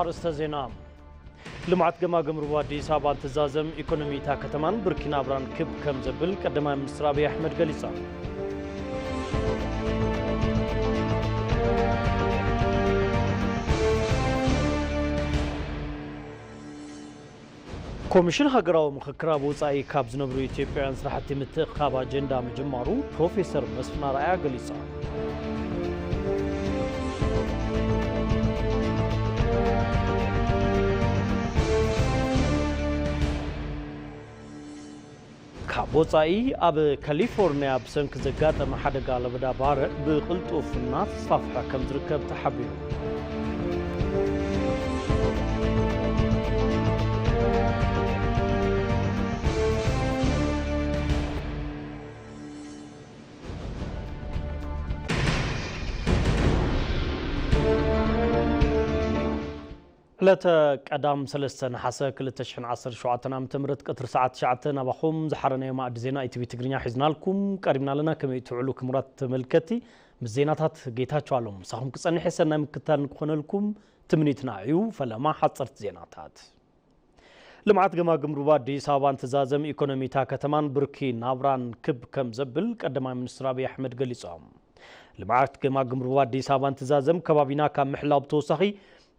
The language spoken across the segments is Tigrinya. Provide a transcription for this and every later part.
ኣርእስተ ዜና። ልምዓት ገማግም ሩባ ኣዲስ ኣበባ እንትዛዘም፣ ኢኮኖሚ እታ ከተማን ብርኪ ናብራን ክብ ከም ዘብል ቀዳማይ ሚኒስትር ኣብይ ኣሕመድ ገሊጾም። ኮሚሽን ሃገራዊ ምኽክር ኣብ ወጻኢ ካብ ዝነብሩ ኢትዮጵያውያን ስራሕቲ ምትእኽኻብ ኣጀንዳ ምጅማሩ ፕሮፌሰር መስፍን ኣርኣያ ገሊጾም። ካብ ወጻኢ፣ ኣብ ካሊፎርኒያ ብሰንኪ ዘጋጠመ ሓደጋ ለበዳ ባርዕ ብቕልጡፍ እናተስፋፍሐ ከም ዝርከብ ተሓቢሩ። ዕለተ ቀዳም ሰለስተ ነሓሰ ክልተ ሽሕን ዓሰርተ ሸውዓተን ዓመተ ምህረት ቀትሪ ሰዓት ትሽዓተ ናባኹም ዝሓረናዮ ማእዲ ዜና ኢቲቪ ትግርኛ ሒዝናልኩም ቀሪብና ኣለና። ከመይ ትውዕሉ ክቡራት ተመልከቲ? ምስ ዜናታት ጌታቸው ኣለሙ ምሳኹም ክጸንሕ እየ። ሰናይ ምክትታል ንክኾነልኩም ትምኒትና እዩ። ፈለማ ሓጸርቲ ዜናታት። ልምዓት ገማግም ሩባ ኣዲስ ኣበባ እንትዛዘም፣ ኢኮኖሚ እታ ከተማን ብርኪ ናብራን ክብ ከም ዘብል ቀዳማይ ሚኒስትር ኣብይ ኣሕመድ ገሊጾም። ልምዓት ገማግም ሩባ ኣዲስ ኣበባ እንትዛዘም፣ ከባቢና ካብ ምሕላው ብተወሳኺ፣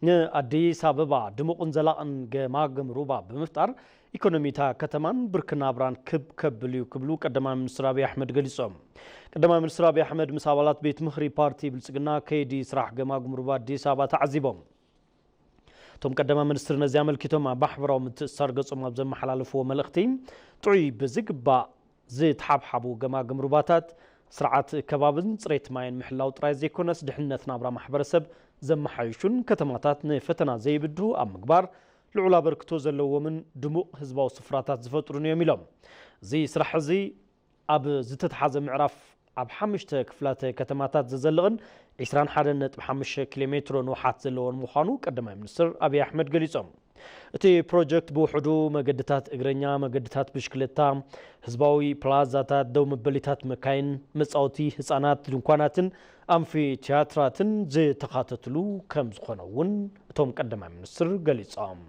ንኣዲስ ኣበባ ድሙቕን ዘላቕን ገማግም ሩባ ብምፍጣር፣ ኢኮኖሚ እታ ከተማን ብርኪ ናብራን ክብ ከብል እዩ ክብሉ ቀዳማይ ሚኒስትር ኣብይ ኣሕመድ ገሊጾም። ቀዳማይ ሚኒስትር ኣብይ ኣሕመድ ምስ ኣባላት ቤት ምኽሪ ፓርቲ ብልጽግና ከይዲ ስራሕ ገማግም ሩባ ኣዲስ ኣበባ ተዓዚቦም። እቶም ቀዳማይ ሚኒስትር ነዚ ኣመልኪቶም ኣብ ማሕበራዊ ምትእስሳር ገጾም ኣብ ዘመሓላለፍዎ መልእኽቲ፣ ጥዑይ ብዝግባእ ዝተሓብሓቡ ገማግም ሩባታት፣ ስርዓት ከባብን ጽሬት ማይን ምሕላው ጥራይ ዘይኮነስ፣ ድሕነት ናብራ ማሕበረሰብ ዘመሓይሹን ከተማታት ንፈተና ዘይብድሁ ኣብ ምግባር ልዑል ኣበርክቶ ዘለዎምን ድሙቕ ህዝባዊ ስፍራታት ዝፈጥሩን እዮም ኢሎም። እዚ ስራሕ እዚ ኣብ ዝተተሓዘ ምዕራፍ ኣብ ሓሙሽተ ክፍላተ ከተማታት ዘዘልቕን ዒስራን ሓደን ነጥቢ ሓሙሽተ ኪሎ ሜትሮ ንውሓት ዘለዎን ምዃኑ ቀዳማይ ሚኒስትር ኣብይ ኣሕመድ ገሊጾም። እቲ ፕሮጀክት ብውሕዱ መገድታት እግረኛ፣ መገድታት ብሽክለታ፣ ህዝባዊ ፕላዛታት፣ ደው መበሊታት መካይን፣ መጻወቲ ህጻናት፣ ድንኳናትን ኣምፊ ቲያትራትን ዝተኻተትሉ ከም ዝኾነ እውን እቶም ቀዳማይ ሚኒስትር ገሊጾም።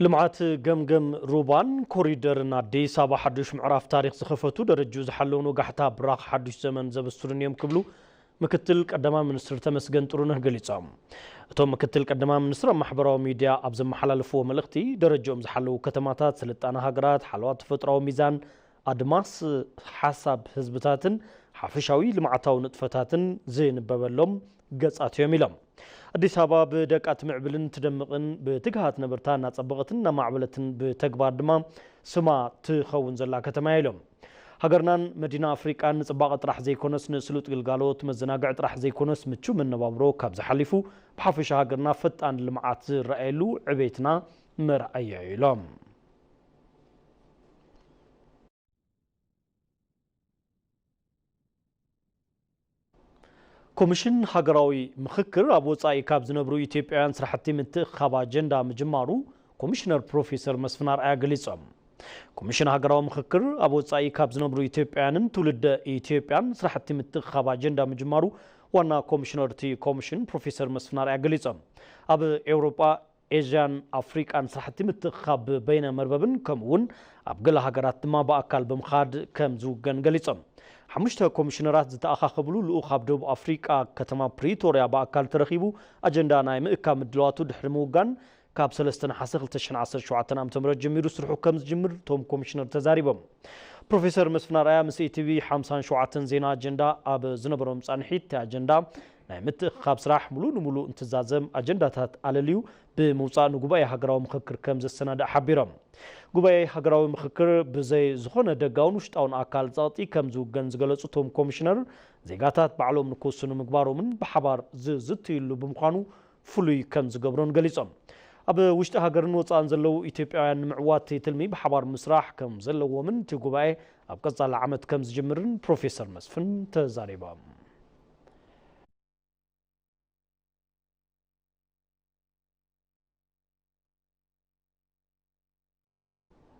ልምዓት ገምገም ሩባን ኮሪደርን ኣዲስ ኣበባ ሓዱሽ ምዕራፍ ታሪኽ ዝኸፈቱ፣ ደረጅኡ ዝሓለውን ወጋሕታ ብራኽ ሓዱሽ ዘመን ዘበስሩን እዮም ክብሉ ምክትል ቀዳማይ ሚኒስትር ተመስገን ጥሩነህ ገሊጾም። እቶም ምክትል ቀዳማይ ሚኒስትር ኣብ ማሕበራዊ ሚድያ ኣብ ዘመሓላለፍዎ መልእኽቲ፣ ደረጅኦም ዝሓለዉ ከተማታት፣ ስልጣነ ሃገራት፣ ሓለዋ ተፈጥሮኣዊ ሚዛን፣ ኣድማስ ሓሳብ ህዝብታትን ሓፈሻዊ ልምዓታዊ ንጥፈታትን ዝንበበሎም ገጻት እዮም ኢሎም። ኣዲስ ኣበባ ብደቃ ትምዕብልን ትደምቕን፣ ብትግሃት ነበርታ እናጸበቐትን እናማዕበለትን፣ ብተግባር ድማ ስማ ትኸውን ዘላ ከተማ እያ ኢሎም። ሃገርናን መዲና ኣፍሪቃን ንጽባቐ ጥራሕ ዘይኮነስ፣ ንስሉጥ ግልጋሎት፣ መዘናግዒ ጥራሕ ዘይኮነስ፣ ምቹው መነባብሮ ካብዚ ሓሊፉ ብሓፈሻ ሃገርና ፈጣን ልምዓት ዝረኣየሉ ዕቤትና መርኣያ እዩ ኢሎም። ኮሚሽን ሃገራዊ ምኽክር ኣብ ወጻኢ ካብ ዝነብሩ ኢትዮጵያውያን ስራሕቲ ምትእኽኻብ ኣጀንዳ ምጅማሩ ኮሚሽነር ፕሮፌሰር መስፍን ኣርኣያ ገሊጾም። ኮሚሽን ሃገራዊ ምኽክር ኣብ ወጻኢ ካብ ዝነብሩ ኢትዮጵያውያንን ትውልደ ኢትዮጵያን ስራሕቲ ምትእኽኻብ ኣጀንዳ ምጅማሩ ዋና ኮሚሽነር እቲ ኮሚሽን ፕሮፌሰር መስፍን ኣርኣያ ገሊጾም። ኣብ ኤውሮጳ፣ ኤዥያን ኣፍሪቃን ስራሕቲ ምትእኽኻብ ብበይነ መርበብን ከምኡ እውን ኣብ ገለ ሃገራት ድማ ብኣካል ብምኻድ ከም ዝውገን ገሊጾም። ሓሙሽተ ኮሚሽነራት ዝተኣኻኸብሉ ልኡኽ ኣብ ደቡብ ኣፍሪቃ ከተማ ፕሪቶርያ ብኣካል ተረኺቡ ኣጀንዳ ናይ ምእካብ ምድላዋቱ ድሕሪ ምውጋን ካብ ሰለስተ ነሓሰ ክልተ ሽሕን ዓሰርተ ሸውዓተን ዓመተ ምህረት ጀሚሩ ስርሑ ከም ዝጅምር እቶም ኮሚሽነር ተዛሪቦም። ፕሮፌሰር መስፍን ኣርኣያ ምስ ኢቲቪ ሓምሳን ሸውዓተን ዜና ኣጀንዳ ኣብ ዝነበሮም ጻንሒት፣ እቲ ኣጀንዳ ናይ ምትእኽኻብ ስራሕ ሙሉእ ንሙሉእ እንትዛዘም ኣጀንዳታት ኣለልዩ ብምውጻእ ንጉባኤ ሃገራዊ ምኽክር ከም ዘሰናድእ ሓቢሮም። ጉባኤ ሃገራዊ ምኽክር ብዘይ ዝኾነ ደጋውን ውሽጣውን ኣካል ጸቕጢ ከም ዝውገን ዝገለጹ እቶም ኮሚሽነር፣ ዜጋታት ባዕሎም ንክውስኑ ምግባሮምን ብሓባር ዝዝትይሉ ብምዃኑ ፍሉይ ከም ዝገብሮን ገሊጾም። ኣብ ውሽጢ ሃገርን ወፃእን ዘለዉ ኢትዮጵያውያን ንምዕዋት እቲ ትልሚ ብሓባር ምስራሕ ከም ዘለዎምን እቲ ጉባኤ ኣብ ቀፃሊ ዓመት ከም ዝጅምርን ፕሮፌሰር መስፍን ተዛሪቦም።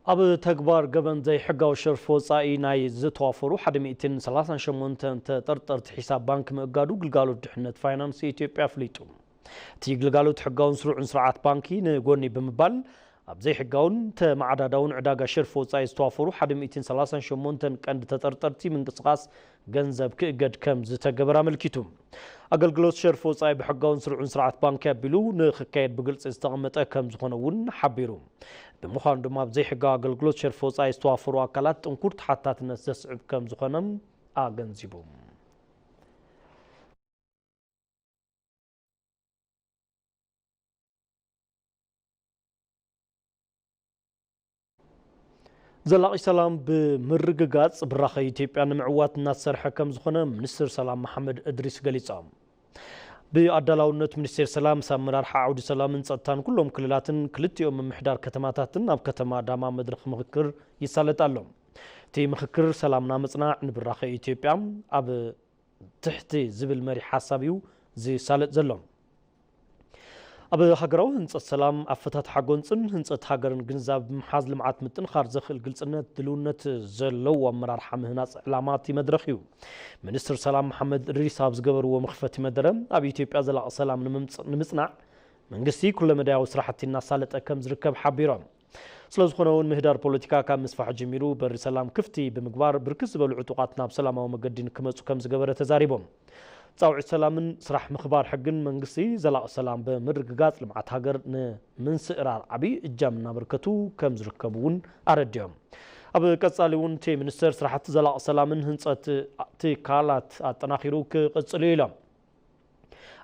ኣብ ተግባር ገበን ዘይሕጋዊ ሸርፊ ወጻኢ ናይ ዝተዋፈሩ ሓደ ሚእትን ሰላሳን ሸሞንተን ተጠርጠርቲ ሒሳብ ባንክ ምእጋዱ ግልጋሎት ድሕነት ፋይናንስ ኢትዮጵያ ኣፍሊጡ። እቲ ግልጋሎት ሕጋውን ስሩዕን ስርዓት ባንኪ ንጎኒ ብምባል፣ ኣብ ዘይሕጋውን ተመዓዳዳውን ዕዳጋ ሸርፊ ወጻኢ ዝተዋፈሩ ሓደ ሚእትን ሰላሳን ሸሞንተን ቀንዲ ተጠርጠርቲ ምንቅስቓስ ገንዘብ ክእገድ ከም ዝተገበረ ኣመልኪቱ። ኣገልግሎት ሸርፊ ወጻኢ ብሕጋውን ስሩዕን ስርዓት ባንኪ ኣቢሉ ንኽካየድ ብግልጺ ዝተቐመጠ ከም ዝኾነ እውን ሓቢሩ። ብምዃኑ ድማ ኣብ ዘይሕጋዊ ኣገልግሎት ሸርፊ ወጻኢ ዝተዋፈሩ ኣካላት ጥንኩር ተሓታትነት ዘስዕብ ከም ዝኾነ ኣገንዚቡ። ዘላቒ ሰላም ብምርግጋጽ ብራኸ ኢትዮጵያ ንምዕዋት እናተሰርሐ ከም ዝኾነ ሚኒስትር ሰላም መሓመድ እድሪስ ገሊጾም። ብኣዳላውነት ሚኒስቴር ሰላም ምስ ኣመራርሓ ዓውዲ ሰላምን ጸጥታን ኩሎም ክልላትን ክልቲኦም ምምሕዳር ከተማታትን ኣብ ከተማ ኣዳማ መድረኽ ምኽክር ይሳለጥ ኣሎ። እቲ ምኽክር ሰላምና ምጽናዕ ንብራኸ ኢትዮጵያ ኣብ ትሕቲ ዝብል መሪሕ ሓሳብ እዩ ዝሳለጥ ዘሎ። ኣብ ሃገራዊ ህንጸት ሰላም፣ ኣፈታትሓ ጎንጽን ህንጸት ሃገርን ግንዛብ ብምሓዝ ልምዓት ምጥንኻር ዘኽእል ግልጽነት፣ ድልውነት ዘለዎ ኣመራርሓ ምህናጽ ዕላማ እቲ መድረኽ እዩ። ሚኒስትር ሰላም መሓመድ እድሪስ ኣብ ዝገበርዎ መኽፈቲ መደረ፣ ኣብ ኢትዮጵያ ዘላቒ ሰላም ንምምጽ-፣ ንምጽናዕ መንግስቲ ኩለመዳያዊ ስራሕቲ እናሳለጠ ከም ዝርከብ ሓቢሮም። ስለ ዝኾነ እውን ምህዳር ፖለቲካ ካብ ምስፋሕ ጀሚሩ በሪ ሰላም ክፍቲ ብምግባር ብርክት ዝበሉ ዕጡቓት ናብ ሰላማዊ መገዲ ንክመፁ ከም ዝገበረ ተዛሪቦም። ጻውዒት ሰላምን ስራሕ ምኽባር ሕግን መንግስቲ ዘላቒ ሰላም ብምርግጋጽ ልምዓት ሃገር ንምንስእራር ዓብዪ እጃም እናበርከቱ ከም ዝርከቡ እውን ኣረዲኦም። ኣብ ቀጻሊ እውን እቲ ሚኒስቴር ስራሕቲ ዘላቒ ሰላምን ህንጸት ትካላት ኣጠናኺሩ ክቕጽል እዩ ኢሎም።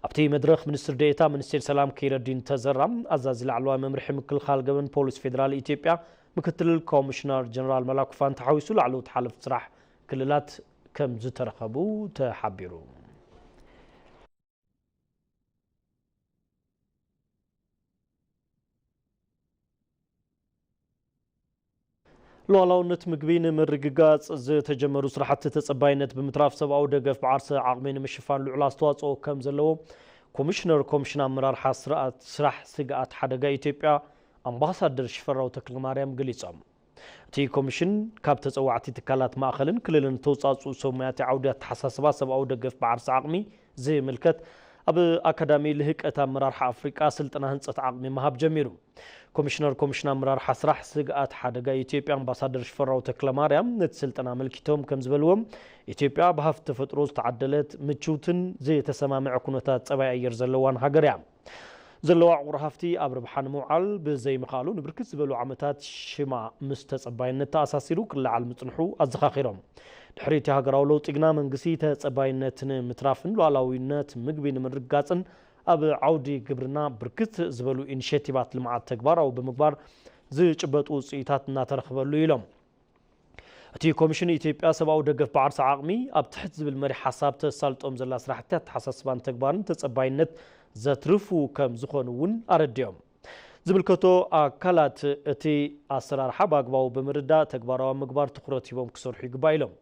ኣብቲ መድረኽ ሚኒስትር ዴኤታ ሚኒስቴር ሰላም ከይረዲን ተዘራ፣ ኣዛዚ ላዕለዋይ መምርሒ ምክልኻል ገበን ፖሊስ ፌዴራል ኢትዮጵያ ምክትል ኮሚሽነር ጀነራል መላኩ ፋንታ ሓዊሱ ላዕለዎት ሓለፍቲ ስራሕ ክልላት ከም ዝተረኸቡ ተሓቢሩ። ሉዓላውነት ምግቢ ንምርግጋጽ ዝተጀመሩ ስራሕቲ ተጸባይነት ብምትራፍ ሰብኣዊ ደገፍ ብዓርሰ ዓቕሚ ንምሽፋን ልዑል ኣስተዋጽኦ ከም ዘለዎ ኮሚሽነር ኮሚሽን ኣመራርሓ ስርዓት ስራሕ ስግኣት ሓደጋ ኢትዮጵያ ኣምባሳደር ሽፈራው ተክለማርያም ገሊጾም። እቲ ኮሚሽን ካብ ተጸዋዕቲ ትካላት ማእኸልን ክልልን ዝተውጻጽኡ ሰብ ሞያቲ ዓውዲ ኣተሓሳስባ ሰብኣዊ ደገፍ ብዓርሰ ዓቕሚ ዝምልከት ኣብ ኣካዳሚ ልህቀት ኣመራርሓ ኣፍሪቃ ስልጠና ህንጸት ዓቕሚ ምሃብ ጀሚሩ። ኮሚሽነር ኮሚሽን ኣመራርሓ ስራሕ ስግኣት ሓደጋ ኢትዮጵያ ኣምባሳደር ሽፈራው ተክለማርያም ነቲ ስልጠና ኣመልኪቶም ከም ዝበልዎም፣ ኢትዮጵያ ብሃፍቲ ተፈጥሮ ዝተዓደለት ምችውትን ዝተሰማምዐ ኩነታት ጸባይ ኣየር ዘለዋን ሃገር እያ። ዘለዋ ዕቑር ሃፍቲ ኣብ ረብሓ ንምውዓል ብዘይምኽኣሉ ንብርክት ዝበሉ ዓመታት ሽማ ምስ ተጸባይነት ተኣሳሲሩ ክለዓል ምጽንሑ ኣዘኻኺሮም። ድሕሪ እቲ ሃገራዊ ለውጢ ግና መንግስቲ ተጸባይነት ንምትራፍን ሉዓላዊነት ምግቢ ንምርግጋጽን ኣብ ዓውዲ ግብርና ብርክት ዝበሉ ኢኒሼቲቫት ልምዓት ተግባራዊ ብምግባር ዝጭበጡ ውፅኢታት እናተረኽበሉ ኢሎም። እቲ ኮሚሽን ኢትዮጵያ ሰብኣዊ ደገፍ ብዓርሰ ዓቕሚ ኣብ ትሕት ዝብል መሪሕ ሓሳብ ተሳልጦም ዘላ ስራሕቲ ኣተሓሳስባን ተግባርን ተጸባይነት ዘትርፉ ከም ዝኾኑ እውን ኣረዲኦም። ዝምልከቶ ኣካላት እቲ ኣሰራርሓ ብኣግባቡ ብምርዳእ ተግባራዊ ኣብ ምግባር ትኹረት ሂቦም ክሰርሑ ይግባእ ኢሎም።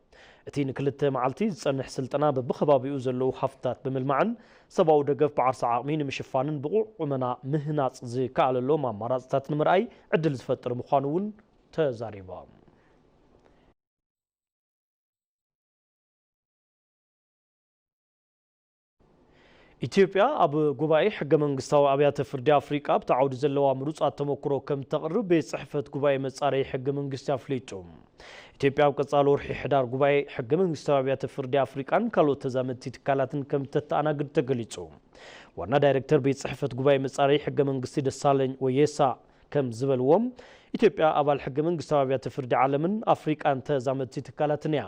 እቲ ንክልተ መዓልቲ ዝጸንሕ ስልጠና በብኸባቢኡ ዘለዉ ሃፍትታት ብምልማዕን ሰብኣዊ ደገፍ ብዓርሰ ዓቕሚ ንምሽፋንን ብቑዕ ቁመና ምህናጽ ዝከኣለሎም ኣማራጽታት ንምርኣይ ዕድል ዝፈጥር ምዃኑ እውን ተዛሪቦም። ኢትዮጵያ ኣብ ጉባኤ ሕገ መንግስታዊ ኣብያተ ፍርዲ ኣፍሪቃ ኣብቲ ዓውዲ ዘለዋ ምሩጻት ተመክሮ ከም ተቕርብ ቤት ጽሕፈት ጉባኤ መጻረዪ ሕገ መንግስቲ ኣፍሊጡ። ኢትዮጵያ ኣብ ቀጻሊ ወርሒ ሕዳር ጉባኤ ሕገ መንግስታዊ ኣብያተ ፍርዲ ኣፍሪቃን ካልኦት ተዛመድቲ ትካላትን ከም ተተኣናግድ ተገሊጹ። ዋና ዳይሬክተር ቤት ጽሕፈት ጉባኤ መጻረዪ ሕገ መንግስቲ ደሳለኝ ወየሳ ከም ዝበልዎም፣ ኢትዮጵያ ኣባል ሕገ መንግስታዊ ኣብያተ ፍርዲ ዓለምን ኣፍሪቃን ተዛመድቲ ትካላትን እያ።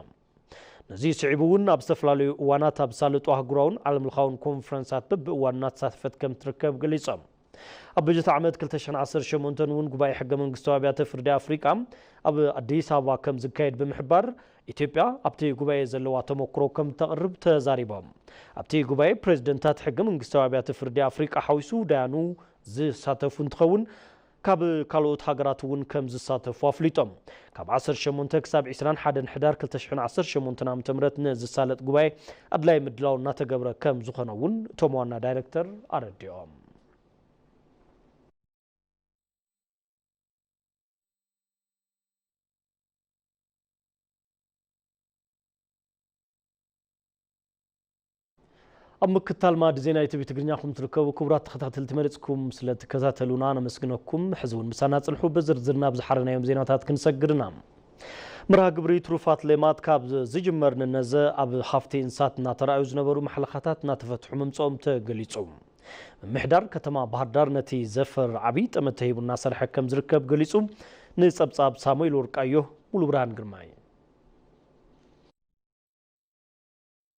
ነዚ ስዒቡ እውን ኣብ ዝተፈላለዩ እዋናት ኣብ ሳልጡ ኣህጉራውን ዓለምለኻውን ኮንፈረንሳት በብእዋኑ እናተሳተፈት ከም ትርከብ ገሊጾም። ኣብ በጀት ዓመት ክልተ ሽሕን ዓሰርተ ሸሞንተን እውን ጉባኤ ሕገ መንግስታዊ ኣብያተ ፍርዲ ኣፍሪቃ ኣብ ኣዲስ ኣበባ ከም ዝካየድ ብምሕባር፣ ኢትዮጵያ ኣብቲ ጉባኤ ዘለዋ ተመክሮ ከም ተቕርብ ተዛሪቦም። ኣብቲ ጉባኤ ፕሬዝደንታት ሕገ መንግስታዊ ኣብያተ ፍርዲ ኣፍሪቃ ሓዊሱ ዳያኑ ዝሳተፉ እንትኸውን፣ ካብ ካልኦት ሃገራት እውን ከም ዝሳተፉ ኣፍሊጦም። ካብ ዓሰርተ ሸሞንተ ክሳብ ዕስራን ሓደን ሕዳር ክልተ ሽሕን ዓሰርተ ሸሞንተን ዓመተ ምህረት ንዝሳለጥ ጉባኤ ኣድላይ ምድላው እናተገብረ ከም ዝኾነ እውን እቶም ዋና ዳይሬክተር ኣረዲኦም። ኣብ ምክታል ማዕዲ ዜና ኢቲቪ ትግርኛ ኹም ትርከቡ ክቡራት ተኸታተልቲ፣ መሪጽኩም ስለ ትከታተሉና ነመስግነኩም። ሕዚ እውን ምሳና ጽንሑ። ብዝርዝር ናብ ዝሓረናዮም ዜናታት ክንሰግርና። መርሃ ግብሪ ትሩፋት ሌማት ካብ ዝጅመር ንነዘ ኣብ ሃፍቲ እንስሳት እናተራእዩ ዝነበሩ ማሕለኻታት እናተፈትሑ ምምፅኦም ተገሊጹ። ምምሕዳር ከተማ ባህር ዳር ነቲ ዘፈር ዓብዪ ጠመተ ሂቡ እናሰርሐ ከም ዝርከብ ገሊጹ። ንጸብጻብ ሳሙኤል ወርቃዮ፣ ሙሉ ብርሃን ግርማይ።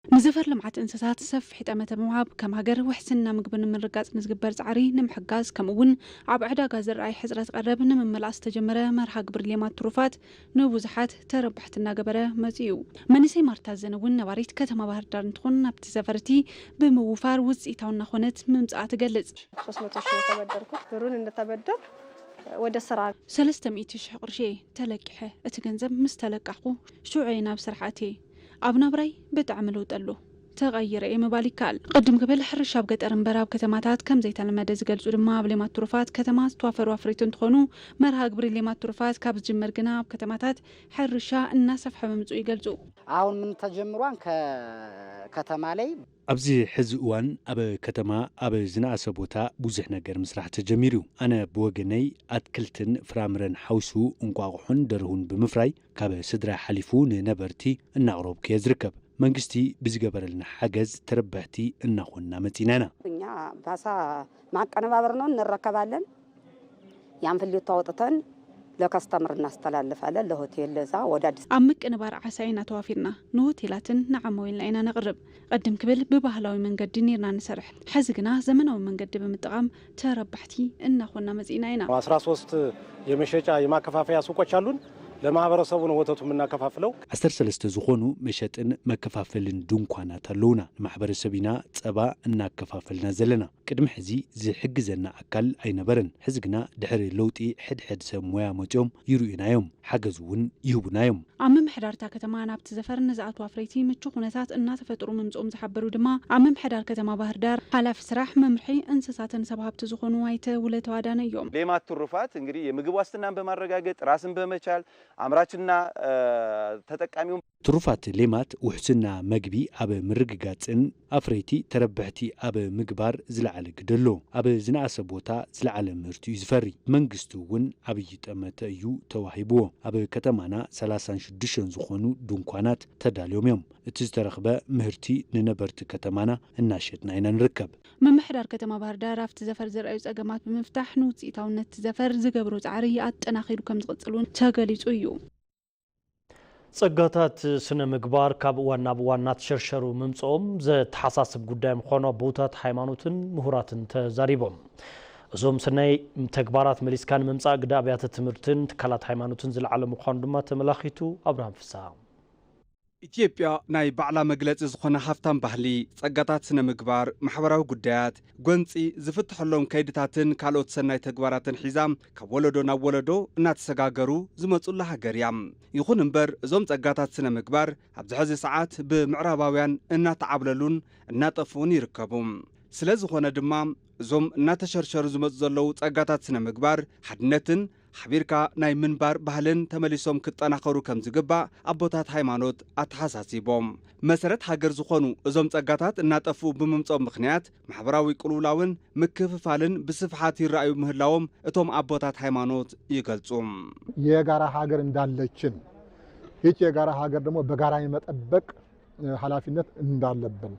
ንዘፈር ልምዓት እንስሳት ሰፊሕ ጠመተ ብምሃብ፣ ከም ሃገር ውሕስና ምግቢ ንምርጋጽ ንዝግበር ጻዕሪ ንምሕጋዝ፣ ከምኡ እውን ኣብ ዕዳጋ ዝረኣይ ሕጽረት ቀረብ ንምምላእ ዝተጀመረ መርሃ ግብሪ ሌማት ትሩፋት ንብዙሓት ተረባሕቲ እናገበረ መጺኡ። መንእሰይ ማርታ ዘነ እውን ነባሪት ከተማ ባህር ዳር እንትኾን፣ ናብቲ ዘፈርቲ ብምውፋር ውጽኢታዊ እናኾነት ምምጽኣ ትገልጽ። ሶስት መቶ ሺህ ተበደርኩት። ብሩን እንተበደር ወደ ስራ። ሰለስተ ሚእቲ ሺሕ ቅርሺ ተለቂሐ። እቲ ገንዘብ ምስ ተለቃሕኩ ሽዑ እየ ናብ ስራሕ ኣትየ። ኣብ ናብራይ ብጣዕሚ ለውጢ ኣሎ። ተቐይረ እየ ምባል ይከኣል። ቅድም ክብል ሕርሻ ኣብ ገጠር እምበር ኣብ ከተማታት ከም ዘይተለመደ ዝገልጹ ድማ ኣብ ሌማት ትሩፋት ከተማ ዝተዋፈሩ ኣፍረይቲ እንትኾኑ፣ መርሃ ግብሪ ሌማት ትሩፋት ካብ ዝጅመር ግና ኣብ ከተማታት ሕርሻ እናሰፍሐ ምምጽኡ ይገልጹ። አሁን ምን ተጀምሯን ከከተማ ላይ ኣብዚ ሕዚ እዋን ኣብ ከተማ ኣብ ዝነኣሰ ቦታ ብዙሕ ነገር ምስራሕ ተጀሚሩ። ኣነ ብወገነይ ኣትክልትን ፍራምረን ሓውሱ እንቋቑሖን ደርሁን ብምፍራይ ካብ ስድራ ሓሊፉ ንነበርቲ እናቕረብኩ እየ ዝርከብ። መንግስቲ ብዝገበረልና ሓገዝ ተረባሕቲ እናኾንና መጺና ኢና። እኛ ባሳ ማቀነባበር ነው እንረከባለን። ያን ፍሊቶ አውጥተን ለከስተምር እናስተላልፋለን፣ ለሆቴል ለዛ ወደ አዲስ ኣብ ምቅንባር ዓሳ ኢና ተዋፊርና፣ ንሆቴላትን ንዓማዊልና ኢና ነቕርብ። ቅድም ክብል ብባህላዊ መንገዲ ኔርና ንሰርሕ፣ ሕዚ ግና ዘመናዊ መንገዲ ብምጥቓም ተረባሕቲ እናኾንና መጺእና ኢና። አስራ ሶስት የመሸጫ የማከፋፈያ ሱቆች አሉን። ለማህበረሰቡ ነው ወተቱ የምናከፋፍለው። ዓሰርተ ሰለስተ ዝኾኑ መሸጥን መከፋፈልን ድንኳናት ኣለውና። ንማሕበረሰብ ኢና ጸባ እናከፋፈልና ዘለና። ቅድሚ ሕዚ ዝሕግዘና ኣካል ኣይነበረን። ሕዚ ግና ድሕሪ ለውጢ ሕድሕድ ሰብ ሞያ መጺኦም ይርእዩና እዮም፣ ሓገዝ እውን ይህቡና እዮም። ኣብ ምምሕዳር እታ ከተማ ናብቲ ዘፈር ንዝኣትዉ ኣፍረይቲ ምቹ ኩነታት እናተፈጥሩ ምምፅኦም ዝሓበሩ ድማ ኣብ ምምሕዳር ከተማ ባህር ዳር ሓላፊ ስራሕ መምርሒ እንስሳትን ሰብ ሃብቲ ዝኾኑ ኣይተ ውለተው ኣዳነ እዮም። ሌማት ትሩፋት እንግዲህ የምግብ ዋስትናን በማረጋገጥ፣ ራስን በመቻል፣ አምራችና፣ እ፣ ተጠቃሚውን ትሩፋት ሌማት ውሕስና መግቢ ኣብ ምርግጋጽን ኣፍረይቲ ተረብሕቲ ኣብ ምግባር ዝለዓለ ግደ ኣሎ። ኣብ ዝነኣሰ ቦታ ዝለዓለ ምህርቲ እዩ ዝፈሪ። መንግስቲ እውን ዓብዪ ጠመተ እዩ ተዋሂብዎ። ኣብ ከተማና ሰላሳን ሽዱሽተን ዝኾኑ ድንኳናት ተዳልዮም እዮም። እቲ ዝተረኽበ ምህርቲ ንነበርቲ ከተማና እናሸጥና ኢና ንርከብ። ምምሕዳር ከተማ ባህር ዳር ኣብቲ ዘፈር ዝረኣዩ ጸገማት ብምፍታሕ ንውጽኢታውነት እቲ ዘፈር ዝገብሮ ጻዕሪ ኣጠናኺሩ ከም ዝቕጽል እውን ተገሊጹ እዩ። ጸጋታት ስነ ምግባር ካብ እዋን ናብ እዋን እናተሸርሸሩ ምምጽኦም ዘተሓሳስብ ጉዳይ ምዃኑ ኣቦታት ሃይማኖትን ምሁራትን ተዛሪቦም። እዞም ሰናይ ተግባራት መሊስካ ንምምጻእ ግደ ኣብያተ ትምህርትን ትካላት ሃይማኖትን ዝለዓለ ምዃኑ ድማ ተመላኺቱ። ኣብርሃም ፍስሃ። ኢትዮጵያ ናይ ባዕላ መግለጺ ዝኾነ ሃፍታም ባህሊ፣ ጸጋታት ስነ ምግባር፣ ማሕበራዊ ጉዳያት፣ ጎንጺ ዝፍትሐሎም ከይድታትን ካልኦት ሰናይ ተግባራትን ሒዛ ካብ ወለዶ ናብ ወለዶ እናተሰጋገሩ ዝመጹላ ሃገር እያ። ይኹን እምበር እዞም ጸጋታት ስነ ምግባር ኣብዚ ሕዚ ሰዓት ብምዕራባውያን እናተዓብለሉን እናጠፍኡን ይርከቡ። ስለ ዝኾነ ድማ እዞም እናተሸርሸሩ ዝመጹ ዘለዉ ጸጋታት ስነ ምግባር ሓድነትን ሓቢርካ ናይ ምንባር ባህልን ተመሊሶም ክጠናኸሩ ከም ዝግባእ ኣቦታት ሃይማኖት ኣተሓሳሲቦም። መሰረት ሃገር ዝኾኑ እዞም ጸጋታት እናጠፍኡ ብምምጾም ምኽንያት ማሕበራዊ ቅልውላውን ምክፍፋልን ብስፍሓት ይረኣዩ ምህላዎም እቶም ኣቦታት ሃይማኖት ይገልጹ። የጋራ ሃገር እንዳለችን፣ ይች የጋራ ሃገር ደግሞ በጋራ የመጠበቅ፣ እ፣ ኃላፊነት እንዳለብን።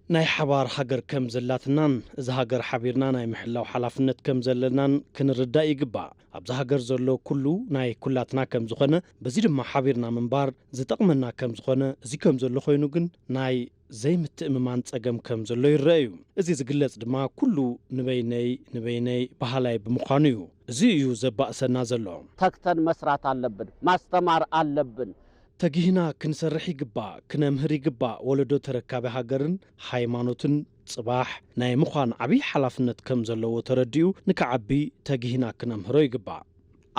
ናይ ሓባር ሃገር ከም ዘላትናን እዛ ሃገር ሓቢርና ናይ ምሕላው ሓላፍነት ከም ዘለናን ክንርዳእ ይግባእ። ኣብዛ ሃገር ዘሎ ኩሉ ናይ ኩላትና ከም ዝኾነ፣ በዚ ድማ ሓቢርና ምንባር ዝጠቕመና ከም ዝኾነ፣ እዚ ከም ዘሎ ኮይኑ ግን ናይ ዘይምትእምማን ጸገም ከም ዘሎ ይረአ እዩ። እዚ ዝግለጽ ድማ ኩሉ ንበይነይ ንበይነይ በሃላይ ብምዃኑ እዩ። እዚ እዩ ዘባእሰና ዘሎ። ተግተን መስራት ኣለብን፣ ማስተማር ኣለብን። ተጊህና ክንሰርሕ ይግባእ፣ ክነምህር ይግባእ። ወለዶ ተረካቢ ሃገርን ሃይማኖትን ጽባሕ ናይ ምዃን ዓብዪ ሓላፍነት ከም ዘለዎ ተረዲኡ ንክዓቢ ተግሂና ክነምህሮ ይግባእ።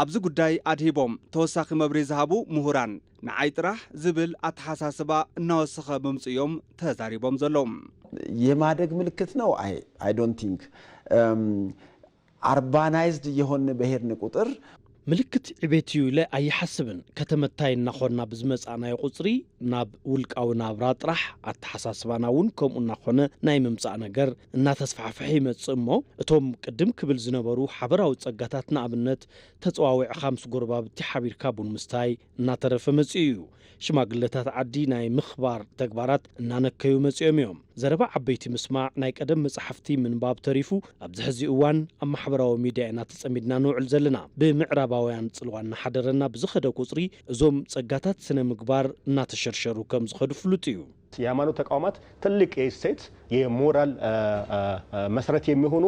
ኣብዚ ጉዳይ ኣድሂቦም ተወሳኺ መብርሂ ዝሃቡ ምሁራን፣ ንዓይ ጥራሕ ዝብል ኣተሓሳስባ እናወሰኸ ምምጽኡ እዮም ተዛሪቦም ዘለዉ። የማደግ ምልክት ነው። I don't think urbanized እየሆን በሄድን ቁጥር ምልክት ዕቤት እዩ ኢለ ኣይሓስብን። ከተመታይ እናኾንና ብዝመጻእናዮ ቁጽሪ ናብ ውልቃዊ ናብራ ጥራሕ ኣተሓሳስባና እውን ከምኡ እናኾነ ናይ ምምጻእ ነገር እናተስፋሕፈሐ ይመጽእ እሞ እቶም ቅድም ክብል ዝነበሩ ሓበራዊ ጸጋታት ንኣብነት ተጸዋዊዕኻ ምስ ጎረባብቲ ሓቢርካ ቡን ምስታይ እናተረፈ መጺኡ እዩ። ሽማግለታት ዓዲ ናይ ምኽባር ተግባራት እናነከዩ መጺኦም እዮም። ዘረባ ዓበይቲ ምስማዕ ናይ ቀደም መጻሕፍቲ ምንባብ ተሪፉ ኣብዚ ሕዚ እዋን ኣብ ማሕበራዊ ሚድያ ኢና ተጸሚድና ንውዕል ዘለና። ብምዕራባውያን ጽልዋ እናሓደረና ብዝኸደ ቁጽሪ እዞም ጸጋታት ስነ ምግባር እናተሸርሸሩ ከም ዝኸዱ ፍሉጥ እዩ። የሃይማኖት ተቋማት ትልቅ የእሴት የሞራል መሰረት የሚሆኑ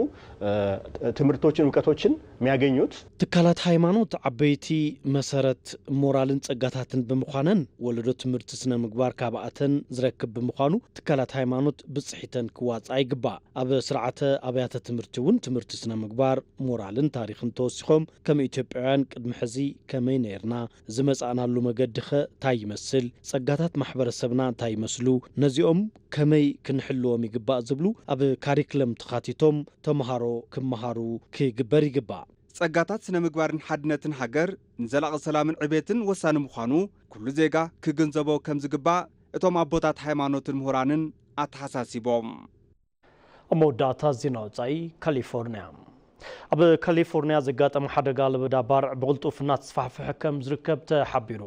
ትምህርቶችን እውቀቶችን የሚያገኙት ትካላት ሃይማኖት ዓበይቲ መሰረት ሞራልን ጸጋታትን ብምዃነን ወለዶ ትምህርቲ ስነ ምግባር ካብኣተን ዝረክብ ብምዃኑ ትካላት ሃይማኖት ብጽሒተን ክዋጻ ይግባእ። ኣብ ስርዓተ ኣብያተ ትምህርቲ እውን ትምህርቲ ስነ ምግባር ሞራልን ታሪኽን ተወሲኾም ከም ኢትዮጵያውያን ቅድሚ ሕዚ ከመይ ነይርና ዝመጻእናሉ መገዲ ኸ እንታይ ይመስል? ጸጋታት ማሕበረሰብና እንታይ ይመስሉ? ነዚኦም ከመይ ክንሕልዎም ይግባእ ዝብሉ ኣብ ካሪክለም ተኻቲቶም ተምሃሮ ክመሃሩ ክግበር ይግባእ። ጸጋታት ስነ ምግባርን ሓድነትን ሃገር ንዘላቒ ሰላምን ዕቤትን ወሳኒ ምዃኑ ኩሉ ዜጋ ክግንዘቦ ከም ዝግባእ እቶም ኣቦታት ሃይማኖትን ምሁራንን ኣተሓሳሲቦም። ኣብ መወዳእታ ዜና ወጻኢ ካሊፎርኒያ። ኣብ ካሊፎርኒያ ዘጋጠመ ሓደጋ ለበዳ ባርዕ ብቕልጡፍ እናተስፋሕፍሐ ከም ዝርከብ ተሓቢሩ።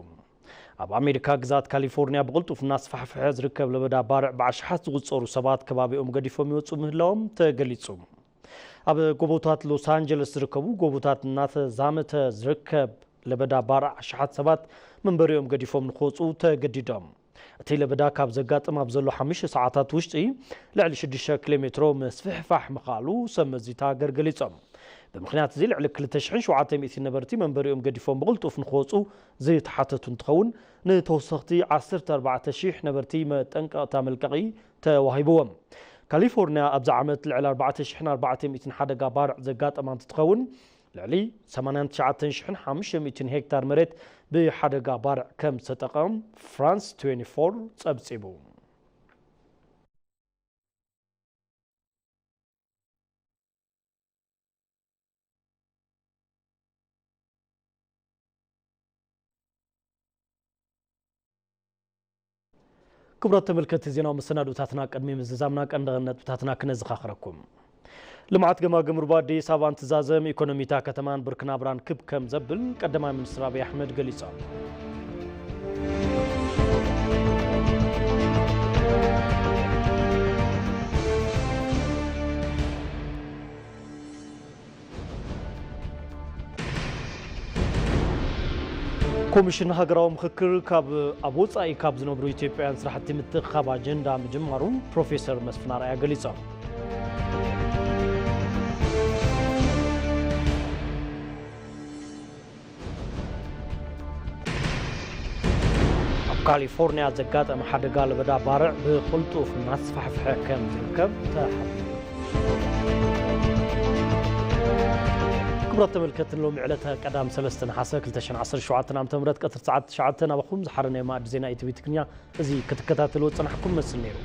ኣብ ኣሜሪካ ግዛት ካሊፎርኒያ ብቕልጡፍ እናተስፋሕፍሐ ዝርከብ ለበዳ ባርዕ ብኣሽሓት ዝቑጸሩ ሰባት ከባቢኦም ገዲፎም ይወጹ ምህላዎም ተገሊጹ። ኣብ ጎቦታት ሎስ ኣንጀለስ ዝርከቡ ጎቦታት እናተዛመተ ዝርከብ ለበዳ ባርዕ ኣሽሓት ሰባት መንበሪኦም ገዲፎም ንክወጹ ተገዲዶም። እቲ ለበዳ ካብ ዘጋጥም ኣብ ዘሎ ሓሙሽተ ሰዓታት ውሽጢ ልዕሊ ሽዱሽተ ኪሎ ሜትሮ ምስፍሕፋሕ ምኽኣሉ ሰብ መዚ እታ ሃገር ገሊጾም። ብምኽንያት እዚ ልዕሊ ክልተ ሽሕን ሸውዓተ ሚእትን ነበርቲ መንበሪኦም ገዲፎም ብቕልጡፍ ንክወጹ ዝተሓተቱ እንትኸውን፣ ንተወሰኽቲ ዓሰርተ ኣርባዕተ ሺሕ ነበርቲ መጠንቀቕታ መልቀቒ ተዋሂብዎም። ካሊፎርኒያ ኣብዚ ዓመት ልዕሊ ኣርባዕተ ሽሕን ኣርባዕተ ሚእትን ሓደጋ ባርዕ ዘጋጠማ እንትትኸውን፣ ልዕሊ ሰማንያን ትሽዓተ ሽሕን ሓሙሽተ ሚእትን ሄክታር መሬት ብሓደጋ ባርዕ ከም ዝተጠቐም ፍራንስ ትዌንቲ ፎር ጸብጺቡ። ክቡራት ተመልከትቲ ዜናዊ መሰናድኦታትና ቅድሚ ምዝዛምና ቀንዲ ነጥብታትና ክነዘኻኽረኩም። ልምዓት ገማግም ሩባ ኣዲስ ኣበባ እንትዛዘም ኢኮኖሚታ ከተማን ብርኪ ናብራን ክብ ከም ዘብል ቀዳማይ ሚኒስትር ኣብይ ኣሕመድ ገሊጾም። ኮሚሽን ሃገራዊ ምኽክር ካብ ኣብ ወጻኢ ካብ ዝነብሩ ኢትዮጵያውያን ስራሕቲ ምትእኽኻብ ኣጀንዳ ምጅማሩ ፕሮፌሰር መስፍን ኣርኣያ ገሊጾም። ኣብ ካሊፎርኒያ ዘጋጠመ ሓደጋ ለበዳ ባርዕ ብቕልጡፍ እናተስፋሕፍሐ ከም ዝርከብ ተሓቢሩ። ክቡራት ተመልከትን ሎሚ ዕለተ ቀዳም ሰለስተ ነሓሰ ክልተ ሽሕን ዓሰርተ ሸውዓተን ዓመተ ምህረት ቀትሪ ሰዓት ትሽዓተ ናባኹም ዝሓረናዮ መኣዲ ዜና ኢቲቪ ትግርኛ እዚ ክትከታተልዎ ዝጸናሕኩም መስል ነይሩ።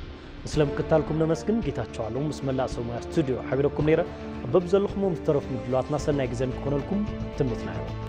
ስለ ምክትታልኩም ነመስግን። ጌታቸው ኣለሙ ምስ መላእ ሰብ ሞያ ስቱድዮ ሓቢረኩም ነይረ። ኣብ በብዘለኹሞ ምስ ተረፉ ምድላዋትና ሰናይ ግዜ ንክኾነልኩም ትምኒትና እዩ።